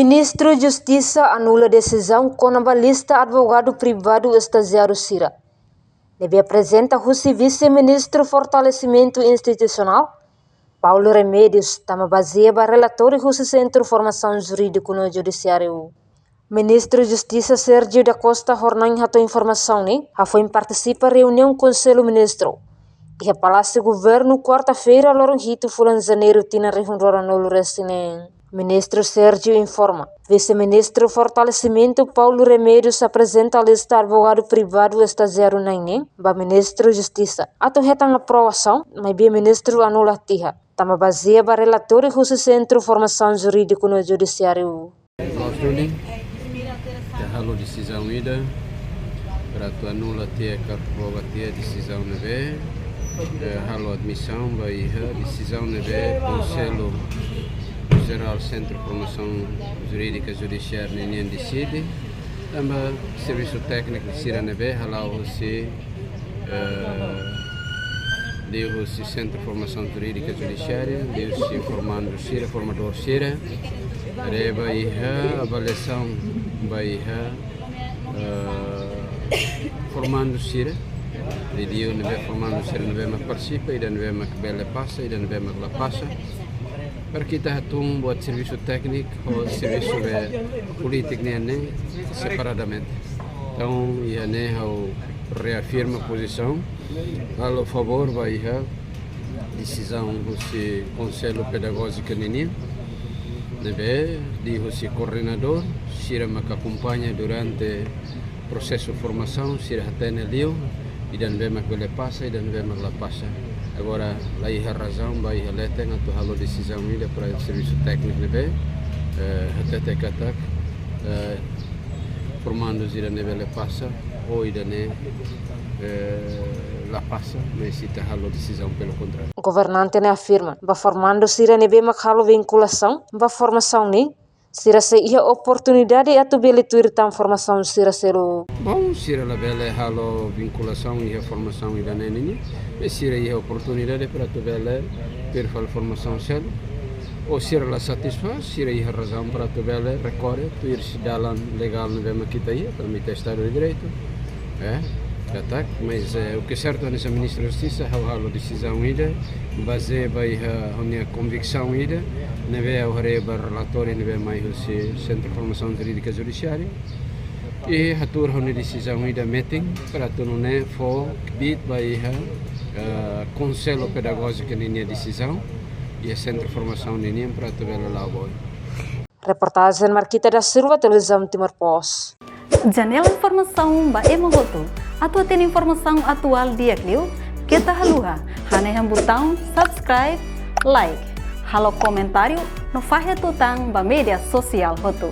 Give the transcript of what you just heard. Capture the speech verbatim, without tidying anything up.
Ministru Justisa anula desizaun kona-ba lista advogadu privadu estajiáriu sira ne'ebé aprezenta husi Vise-Ministru Fortalesimentu Institusionál, Paulo Remédios, tanba bazeia ba relatóriu husi Sentru Formasaun Jurídiku no Judisiáriu. Ministru Justisa Sérgio da Costa Hornain hato'o informasaun ne'e hafoin partisipa reuniaun Konsellu Ministru iha Palásiu Governu, kuarta-feira, loron hitu fulan Janeiru, tinan rihun rua ruanulu resin neen. Ministru Sérgio informa, Vise-Ministru Fortalesimentu Paulo Remédios aprezenta lista advogadu privadu estajiáriu na'in neen ba Ministru Justisa atu hetan aprovasaun, maibé Ministru anula tiha, tanba bazeia ba relatóriu husi Sentru Formasaun Jurídiku no Judisiáriu. Loos duni, ita halo desizaun ida para atu anula tiha ka revoga tiha desizaun ne'ebé, eh, halo admisaun ba iha desizaun ne'ebé Konsellu Jerál Sentru Formasaun Jurídika Judisiária ninian deside, tanba servisu tékniku sira ne'ebé hala'o husi, eh, liuhusi Sentru Formasaun Jurídika Judisiária, liuhusi formandu sira, formadór sira, haree ba iha avaliasaun ba iha, eh, formandu sira, liuliu ne'ebé formandu sira ne'ebé mak partisipa, ida ne'ebé mak bele pasa, ida ne'ebé mak la pasa. Para ita hatún buat servisu tékniku ho servisu be polítiku nian ne'e separadamente. Entaun, iha ne'e ha'u reafirma pozisaun, halo favór ba iha desizaun husi Konsellu Pedagójiku ninian, ne'ebé liuhusi koordenadór sira mak akompaña durante prosesu formasaun, sira hatene liu ida ne'ebé mak bele pasa, ida ne'ebé mak la pasa. Agora, la iha razaun ba iha leten atu halo desizaun ida para servisu tékniku ne'ebé, eh, hatete katak, eh, formandu sira ne'e bele pasa, ou ida ne'e, eh, la pasa, mas ita halo desizaun pelo kontráriu. Governante ne'e afirma, ba formandu sira ne'ebé mak halo vinkulasaun ba formasaun ne'e, sira sei iha oportunidade atu bele tuir tan formasaun sira seluk. Bom, sira labele halo vinkulasaun iha formasaun ida-ne'e nian, mas sira iha oportunidade para atu bele tuir fali formasaun seluk. Ou sira la satisfás, sira iha razaun para atu bele rekorre, tuir husi dalan legál ne'ebé mak ita iha, tanba ita Estadu de Direitu. Eh, katak, mas, eh, o que é certo, hanesan Ministru Justisa, ha'u halo desizaun ida, bazeia ba iha ha'u-nia konviksaun ida, ne'ebé ha'u haree ba relatóriu ne'ebé mai husi Sentru Formasaun Jurídika Judisiária, i hatuur ha'u-nia desizaun ida metin, para atu nune'e fó kbiit ba iha, eh, Konsellu Pedagójiku ninia desizaun, iha Sentru Formasaun ninian para atu bele la'o ba oin. Reportajen Marquita da Silva, Televizaun Timor Post. Janela informasaun ba ema hotu. Atu hatene informasaun atuál di'ak liu, keta haluha hanehan butaun subscribe, like, halo komentáriu no fahe tutan ba média sosiál hotu.